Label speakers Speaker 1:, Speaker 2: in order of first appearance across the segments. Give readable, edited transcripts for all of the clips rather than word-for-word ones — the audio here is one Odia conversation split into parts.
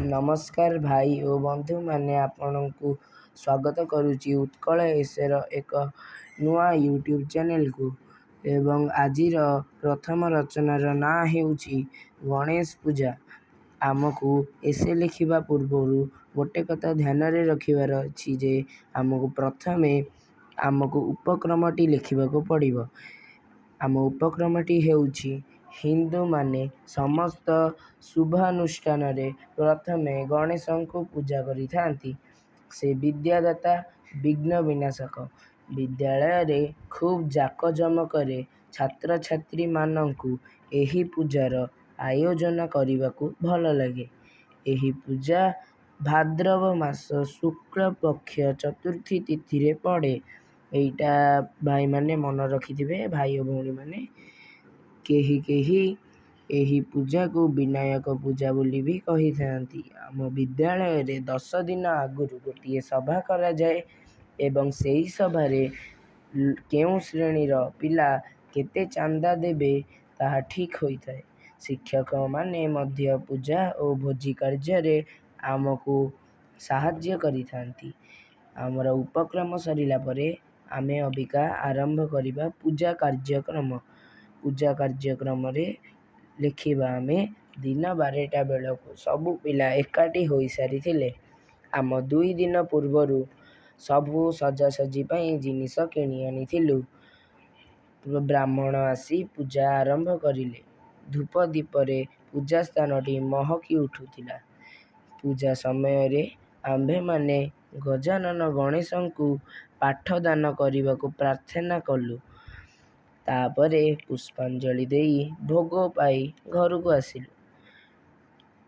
Speaker 1: ନମସ୍କାର ଭାଇ ଓ ବନ୍ଧୁମାନେ, ଆପଣଙ୍କୁ ସ୍ୱାଗତ କରୁଛି ଉତ୍କଳ ଏସେର ଏକ ନୂଆ ୟୁଟ୍ୟୁବ୍ ଚ୍ୟାନେଲକୁ। ଏବଂ ଆଜିର ପ୍ରଥମ ରଚନାର ନାଁ ହେଉଛି ଗଣେଶ ପୂଜା। ଆମକୁ ଏସେ ଲେଖିବା ପୂର୍ବରୁ ଗୋଟେ କଥା ଧ୍ୟାନରେ ରଖିବାର ଅଛି ଯେ ଆମକୁ ପ୍ରଥମେ ଆମକୁ ଉପକ୍ରମଟି ଲେଖିବାକୁ ପଡ଼ିବ। ଆମ ଉପକ୍ରମଟି ହେଉଛି, ହିନ୍ଦୁମାନେ ସମସ୍ତ ଶୁଭାନୁଷ୍ଠାନରେ ପ୍ରଥମେ ଗଣେଶଙ୍କୁ ପୂଜା କରିଥାନ୍ତି। ସେ ବିଦ୍ୟାଦାତା, ବିଘ୍ନ ବିନାଶକ। ବିଦ୍ୟାଳୟରେ ଖୁବ୍ ଜାକଜମକରେ ଛାତ୍ରଛାତ୍ରୀମାନଙ୍କୁ ଏହି ପୂଜାର ଆୟୋଜନ କରିବାକୁ ଭଲ ଲାଗେ। ଏହି ପୂଜା ଭାଦ୍ରବ ମାସ ଶୁକ୍ଳ ପକ୍ଷ ଚତୁର୍ଥୀ ତିଥିରେ ପଡ଼େ। ଏଇଟା ଭାଇମାନେ ମନେ ରଖିଥିବେ, ଭାଇ ଓ ଭଉଣୀମାନେ। କେହି କେହି ଏହି ପୂଜାକୁ ବିନାୟକ ପୂଜା ବୋଲି ବି କହିଥାନ୍ତି। ଆମ ବିଦ୍ୟାଳୟରେ 10 ଦିନ ଆଗରୁ ଗୋଟିଏ ସଭା କରାଯାଏ ଏବଂ ସେହି ସଭାରେ କେଉଁ ଶ୍ରେଣୀର ପିଲା କେତେ ଚାନ୍ଦା ଦେବେ ତାହା ଠିକ୍ ହୋଇଥାଏ। ଶିକ୍ଷକମାନେ ମଧ୍ୟ ପୂଜା ଓ ଭୋଜି କାର୍ଯ୍ୟରେ ଆମକୁ ସାହାଯ୍ୟ କରିଥାନ୍ତି। ଆମର ଉପକ୍ରମ ସରିଲା ପରେ ଆମେ ଅବିକା ଆରମ୍ଭ କରିବା ପୂଜା କାର୍ଯ୍ୟକ୍ରମ। ପୂଜା କାର୍ଯ୍ୟକ୍ରମରେ ଲେଖିବା ଆମେ, ଦିନ 12ଟା ବେଳକୁ ସବୁ ପିଲା ଏକାଠି ହୋଇସାରିଥିଲେ। ଆମ 2 ଦିନ ପୂର୍ବରୁ ସବୁ ସଜାସଜି ପାଇଁ ଜିନିଷ କିଣି ଆଣିଥିଲୁ। ବ୍ରାହ୍ମଣ ଆସି ପୂଜା ଆରମ୍ଭ କରିଲେ। ଧୂପ ଦୀପରେ ପୂଜା ସ୍ଥାନଟି ମହକି ଉଠୁଥିଲା। ପୂଜା ସମୟରେ ଆମ୍ଭେମାନେ ଗଜାନନ ଗଣେଶଙ୍କୁ ପାଠଦାନ କରିବାକୁ ପ୍ରାର୍ଥନା କଲୁ। ତାପରେ ପୁଷ୍ପାଞ୍ଜଳି ଦେଇ ଭୋଗ ପାଇ ଘରକୁ ଆସିଲୁ।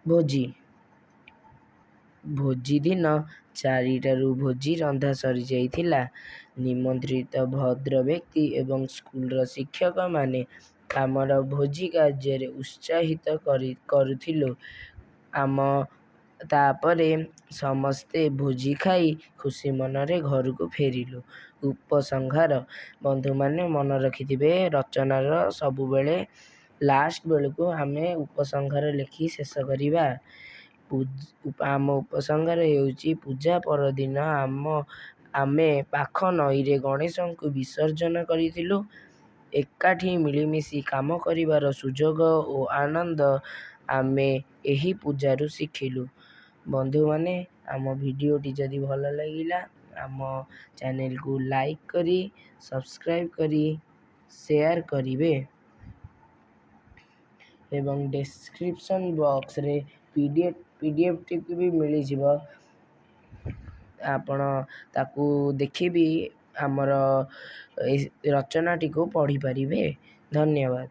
Speaker 1: ଭୋଜି। ଭୋଜି ଦିନ 4ଟାରୁ ଭୋଜି ରନ୍ଧା ସରିଯାଇଥିଲା। ନିମନ୍ତ୍ରିତ ଭଦ୍ରବ୍ୟକ୍ତି ଏବଂ ସ୍କୁଲର ଶିକ୍ଷକମାନେ ଆମର ଭୋଜି କାର୍ଯ୍ୟରେ ଉତ୍ସାହିତ କରୁଥିଲୁ। ଆମ ତାପରେ ସମସ୍ତେ ଭୋଜି ଖାଇ ଖୁସି ମନରେ ଘରକୁ ଫେରିଲୁ। ଉପସଂହାର। ବନ୍ଧୁମାନେ, ମନେ ରଖିଥିବେ, ରଚନାର ସବୁବେଳେ ଲାଷ୍ଟ ବେଳକୁ ଆମେ ଉପସଂହାର ଲେଖି ଶେଷ କରିବା। ଆମ ଉପସଂହାର ହେଉଛି, ପୂଜା ପରଦିନ ଆମେ ପାଖ ନଈରେ ଗଣେଶଙ୍କୁ ବିସର୍ଜନ କରିଥିଲୁ। ଏକାଠି ମିଳିମିଶି କାମ କରିବାର ସୁଯୋଗ ଓ ଆନନ୍ଦ ଆମେ ଏହି ପୂଜାରୁ ଶିଖିଲୁ। ବନ୍ଧୁମାନେ, ଆମ ଭିଡ଼ିଓଟି ଯଦି ଭଲ ଲାଗିଲା, ଆମ ଚ୍ୟାନେଲକୁ ଲାଇକ୍ କରି, ସବସ୍କ୍ରାଇବ୍ କରି, ସେୟାର କରିବେ ଏବଂ ଡେସ୍କ୍ରିପସନ୍ ବକ୍ସରେ ପିଡିଏଫ୍ଟିକୁ ବି ମିଳିଯିବ। ଆପଣ ତାକୁ ଦେଖି ବି ଆମର ଏ ରଚନାଟିକୁ ପଢ଼ିପାରିବେ। ଧନ୍ୟବାଦ।